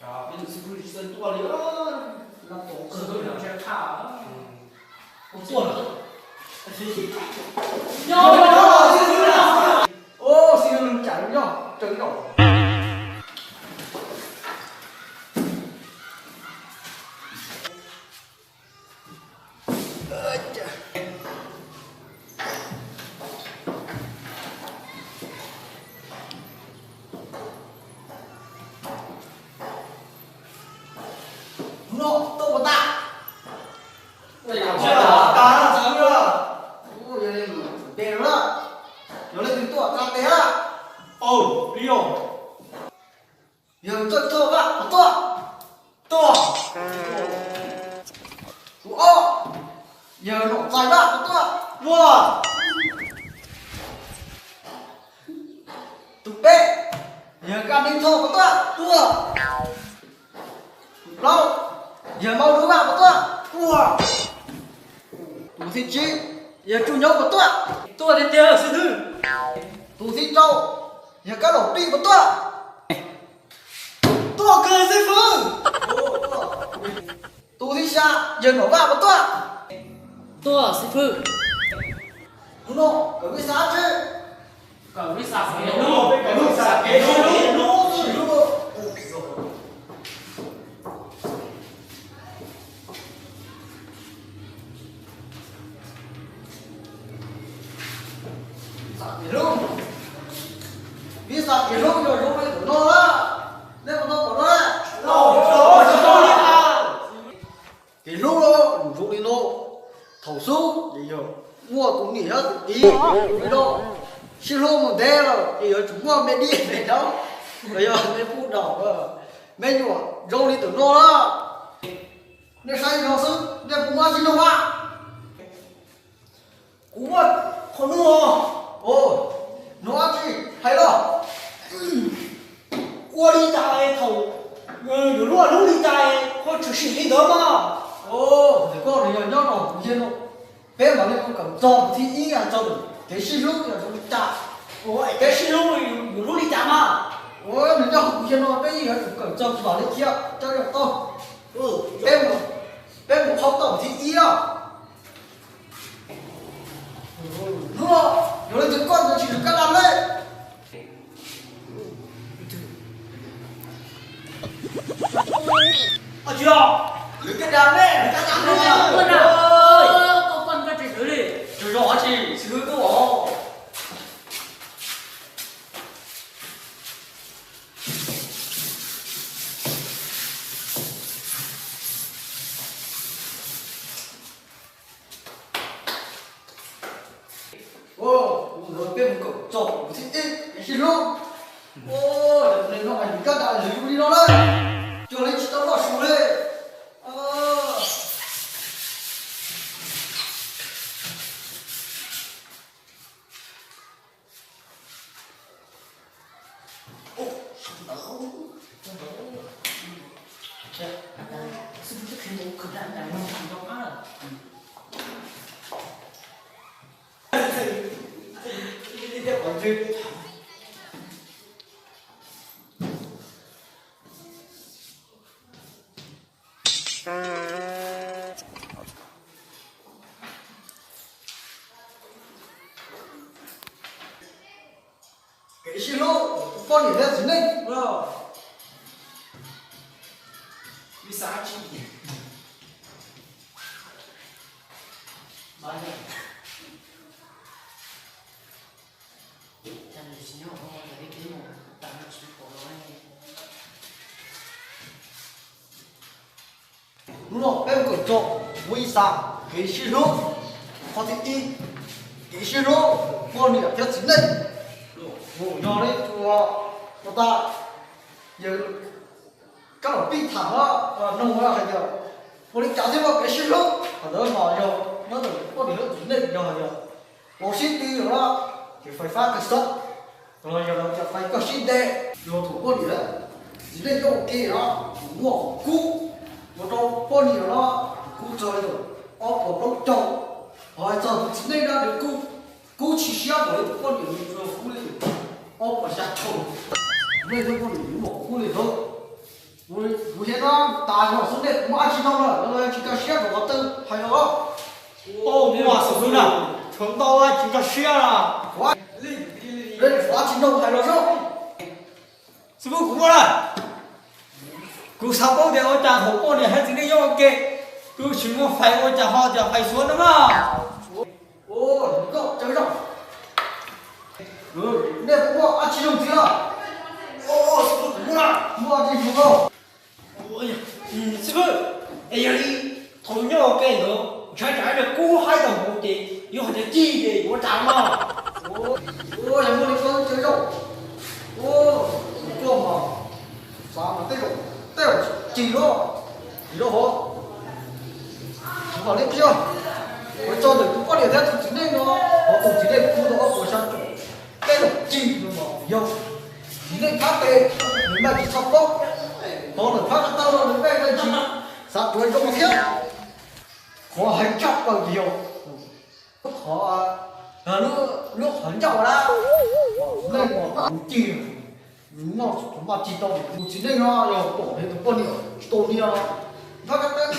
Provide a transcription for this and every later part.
Xib hwb tsis tuaj li, tuaj lawm. Xib hwb, cas nyob tsev no. Hnub no tuaj puas tas? Ua cas tsis tas na, tsis tas na. Ua, yog li mus tsev lawm. Yog leej twg tuaj tsa tes na. Au, li os. Yog Txawj Thoj Vaj puas tuaj? Tuaj. Tus ob, yog Nom Txais Vaj puas tuaj? Tuaj. Tus peb, yog Kaj Neeb Thoj puas tuaj? Tuaj. Tus plaub, yog Maub Dub Vaj puas tuaj? Tuaj. Tus thib tsib, yog Tsuj Nyob puas tuaj? Tuaj tiag tiag xib hwb. Tus thib rau, yog Kab Laum Pij puas tuaj? Tuaj kawg xib hwb. Tus thib xya, yog Nom Vaj puas tuaj? Tuaj xib hwb. Hnub no kawm vij xav tsi? Kawm vij xav kev hlub, kawm vij xav kev hlub, hlub, hlub. Vij xav kev hlub, vij xav kev hlub yog zoo li ntawm no na. Nej puas tau pom na? Kev hlub los zoo li no, thaum xub ces yog muaj tus niam thiab tus txiv li no, sib hlub mus ntev lawm ces yuav tsum muaj me dib me daub los yog me pub daus, me nyuam zoo li ntawm no na. Nej saib li no xwb, nej puas muaj dab tsi nug mas? Kuv muaj qhov nug os. Nug dab tsi hais los. Ua li cas thaum yuav luaj hlub li cas ho tshwm sim li ntawd mas? Ntawm koj nws yog nyob rau kuv yej no, peb mam li mus kawm txog thib ib hais txog kev sib hlub yog zoo li cas. Ua, kev sib hlub yuav hlub li cas mas? Ua, nws nyob hauv kuv yej no peb yeej yuav tsum kawm txog txog li thiab cov yog tau. Peb mus, peb mus qhov tau thib ib os. Hnub no yog leej twg koj ntawd tsis yog kab lam ne. Ua tsis los, kab lam ne, kab lam ne. Koj koj koj tsis swv li. Tsis yog tsis swv tuaj os. Ua, kuv ntawd peb mus kawm txog kuv thib ib kev sib hlub. Ua, cov neeg no mas yus coj tas lwm yus li no na, cuag li tsis tau loj su li. Kev sib hlub tus poj niam thiab txiv neej. Hnub no peb mus kawm txog kuv ib xav kev sib hlub, qhov thib ib, kev sib hlub poj niam thiab txiv neej. Mus yog li tus no tas, yawg Kab Laum Pij tham no, nug hais tias ua li cas thiaj muaj kev sib hlub. Qhov ntawd mas yog nyob ntawm poj niam thiab txiv neej yog hais tias los sib ti lawm na, ces fais fab kawg xwb, los yog lawv tias fais kawg sib ntev. Yog thaum poj niam txiv neej nyob ua ke na, tus muaj qhov kub, ua rau poj niam no tus kub txog li ntawm ob puas plaub caug, ho hais txog tus txiv neej na nws kub, kub tsis siab npaum li tus poj niam, nws tsuas kub li ob puas xya caum. Tus txiv neej thiab poj niam nws muaj qhov kub li ntawd. Kuv thiab no tas zog xwb nej muaj dab tsi noj lawm los tsis nkag siab rau qhov twg hais los? Ua xwb xwb na, thaum ntau tsis nkag siab na. Muaj dab tsi noj hais los seb. Xib fwb, kuv muaj lawm. Kuv xav paub tias ua cas thaum poj niam thiab txiv neej nyob ua ke, kuv tsis muaj fais ua cas ho tias fais xuav no na. Nej puas muaj dab tsi zoo txiv lawm? Muaj dab tsi zoo? Xib fwb, es yog li thaum nyob ua ke ntawd ntshai tsam ib pliag kub haib tau hauv ces yuav hais tias cig ces yuav ua cas no? Yog muaj li koj ceg zaum, koj mas xav mas tej zaum, tej zaum cig loj, cig loj hov. Kuv mam li qhia, kuv tso ntawm tus poj niam thiab tus txiv neej no, hov tus txiv neej kub tau ob puas xya caum, tej zaum cig no mas yog txiv neej thab tes, nws mas tsis txhob paub, hov lawm thab ko taw los nws peb ntsis xav tsuav zoo thiab. Qhov heev tshaj plaws ces yog qhov, lub qhov ncauj na, nej mas nws cig, nws noj tsis tau, tus txiv neej no yog pom li tus poj niam tsis tau niam, npaj kab teeb,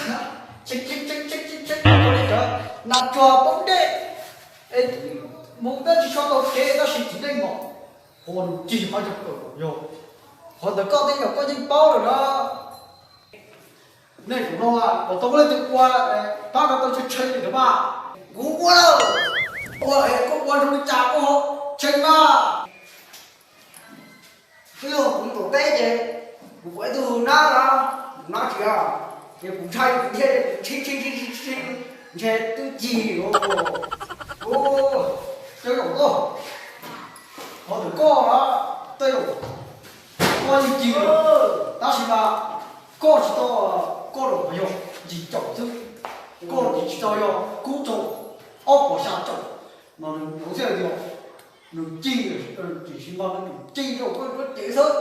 tshee tshee tshee tshee tshee tshee, nas tsuag poob dej, mus dab tsi tsis tau kev tab sis txiv neej mas qhov nws cig qhov ncauj kawg yog, qhov ntawd koj tej zaum koj yeej paub lawm na. Nej kuv no, kuv tau muaj leej twg ua pab ko taw tshee tshee li ntawd mas? Kuv ua lawm. Ua es koj ua zoo li cas koj ho tshee mas? Twb yog kuv ntaus teb ces kuv pom ib tug nab, nab tsis, ces kuv ntshai kuv thiaj tshee tshee tshee, ntshe twb cig. Cov zaum koj, qhov ntawm koj na, tej zaum koj yeej cig lawm, tab sis mas koj tsis tau, koj los yog ncig caum xwb, koj tsis tau yog kub tau ob puas xya caum, mas nws thiaj tias nws cig, tiam sis mas nws cig rau koj lub cev xwb,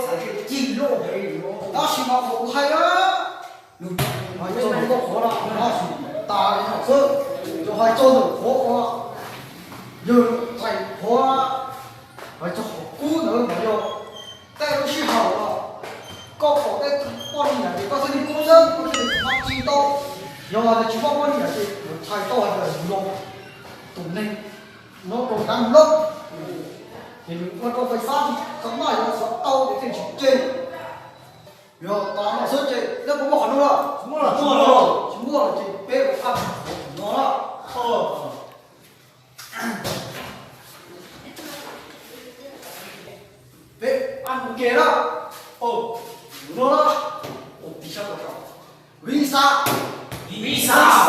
xav tias cig loj heev, tab sis mas qhov kuv hais na, nws, nws txog koj qhov na, nws ho tas li no xwb, yog hais txog ntawm qhov uas yawg ntxhais qhov, hais txog qhov kub ntawd mas yog tej lub sij hawm uas koj pom tej poj niam ces koj thiaj li kub xwb, koj thiaj li tsis muaj cig tau, yog tias tsis muaj poj niam ces kuv txhais tau hais tias yus yog tus neeg nyob rau dab loj, ces nws ua rau fais fab tsis tau, yog xav tau ces thiaj tsis ceg. Yog tas no xwb ces nej puas muaj qhov no lawm? Tsis muaj lawm ces peb ua qab no na. Peb ua ke na. No na. Vis xas, vis xas,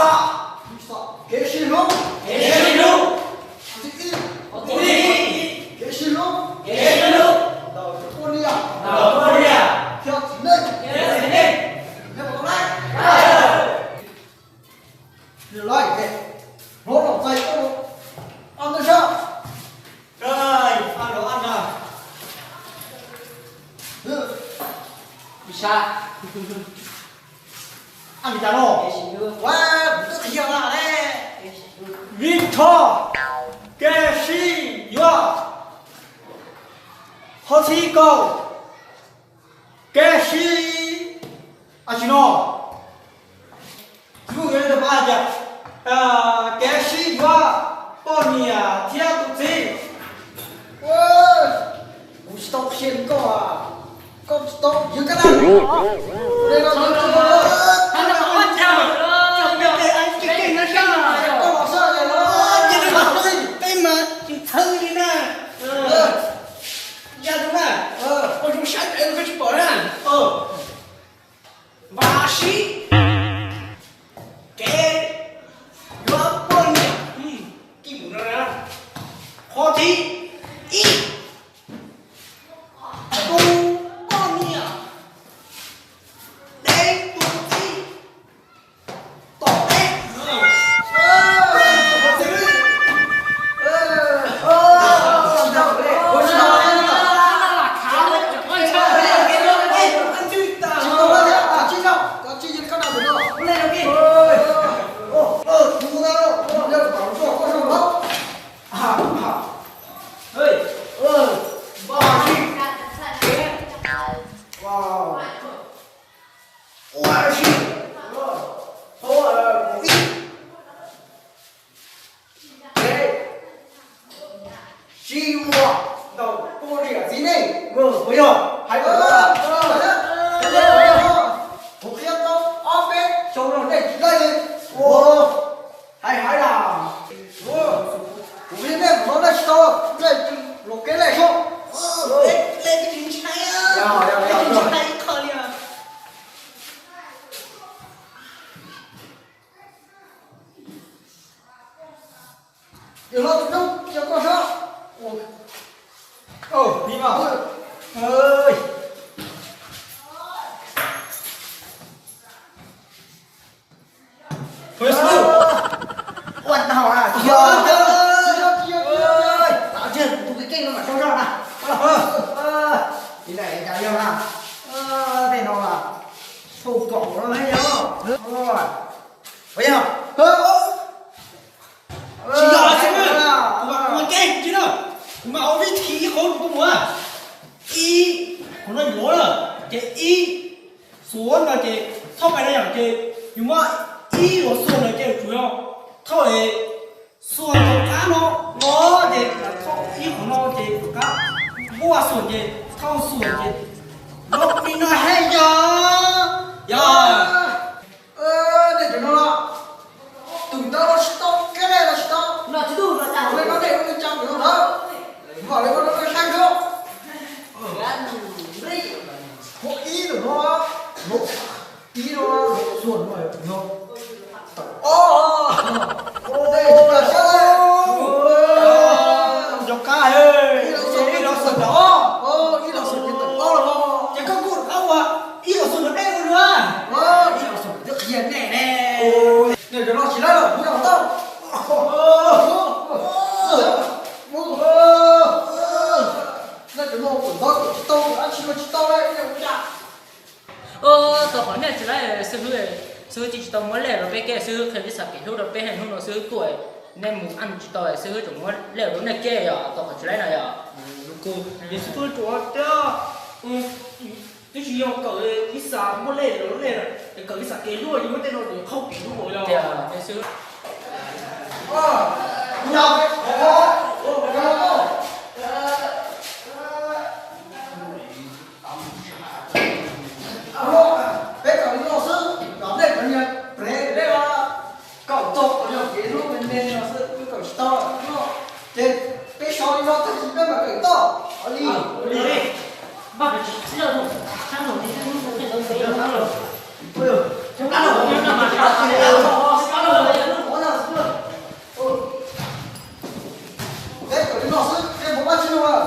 vis xas, kev sib hlub, kev sib hlub, qhov thib ib, qhov thib ib, kev sib hlub, kev sib hlub, ntawm poj niam, ntawm poj niam, thiab txiv neej, thiab txiv neej, nej puas tau na? Hlob los txais koj, ab ntawd sab, ab los ab na, vis xas, ab vis xas no, ua kuv twb qhia na ne, vis rho, kev sib yuav, qhov thib kaum, kev sib, ab tsis no, kuv yuav rau pab tias kev sib yuav poj niam thiab tus txiv. Kuv tsis tau qhia koj, koj tsis tau yog koj na. Peb mas tsis txhawj li na. Ya tus na, ua zoo saib pem koj tsis pom na. Vaj sib, kev yuav poj niam, kij mus no na. Qhov thib ib, tus poj niam deev tus txiv. Tau, kuv li txiv neej, kuv yog hais, kuv qhia tau ob peb xyoo no nej tsis laij li. Hais hais na, kuv qhia nej mus no nej tsis tau, nej los kev lej xyoo. Yog los tus noob cia koj saib. Ua ntau na, tsis yog, tsis yog, tsis yog, tsis yog, tsis yog, tsis yog, tus kev keej no mam sau zog na. Li ntawd cas yog na, tej no mas sau kaum no thiab yog. Ua yog. Tsis yog xwb, kuv mam ua kev tsis na, kuv mam ua vib thib ib qhov rau tuaj mus. Ib, qhov no yus lov na, ces ib xuas no ces thauj pais na yom, ces yus muab ib los xuas no ces tsum yog thauj es xuas tom qab no los ces thauj ib qhov no ces tom qab npuaj xuas ces thauj xuas ces los li no thiab yog. Yog. Nej cov no los, tus ntawd los tsis tau, keb lej los tsis tau, no tsis tau, ua li no nej ua li cas tus no ntawd, vam li ua li no saib xwb. Muab ib tus no, ib no, xuas no, tawm ob, nej tsis tau saib. Cov qab, ib los xuas ces tawm ob, ib los xuas ces tawm ob los. Ces koj kuj rov qab ua ib los xuas rau nej ua luaj. Ib los xuas twb qhia nej ne. Nej cov no tsis laij los kuv yog tau. Nej cov no kuv ntawd kuv tsis tau, kuv dab tsi los tsis tau li, nej ua cas? Tau qhov nej tsis laij xib hwb, xib hwb tsis tau muab lej rau peb kev, xib hwb qhia ib xav kev hlub rau peb heev, hnub no xib hwb tuaj, nej mus ab tsis tau, xib hwb tseem muab lej rau nej kev yom, tau qhov tsis laij na yom. Xib hwb tuaj tiag, twb tsis yog kawm ib xav muab lej rau nej, es kawm ib xav kev hlub, yog muab tej no ces qhauj kev hlub yog. Peb kawm li no xwb los nej cov niag prev nej kawm txog qhov yog kev hlub me me no xwb, wb kawm tsis tau no. Ces peb so li no tag kis peb mam kawm toj li. Peb kawm li no xwb, nej mus ua tsis tau.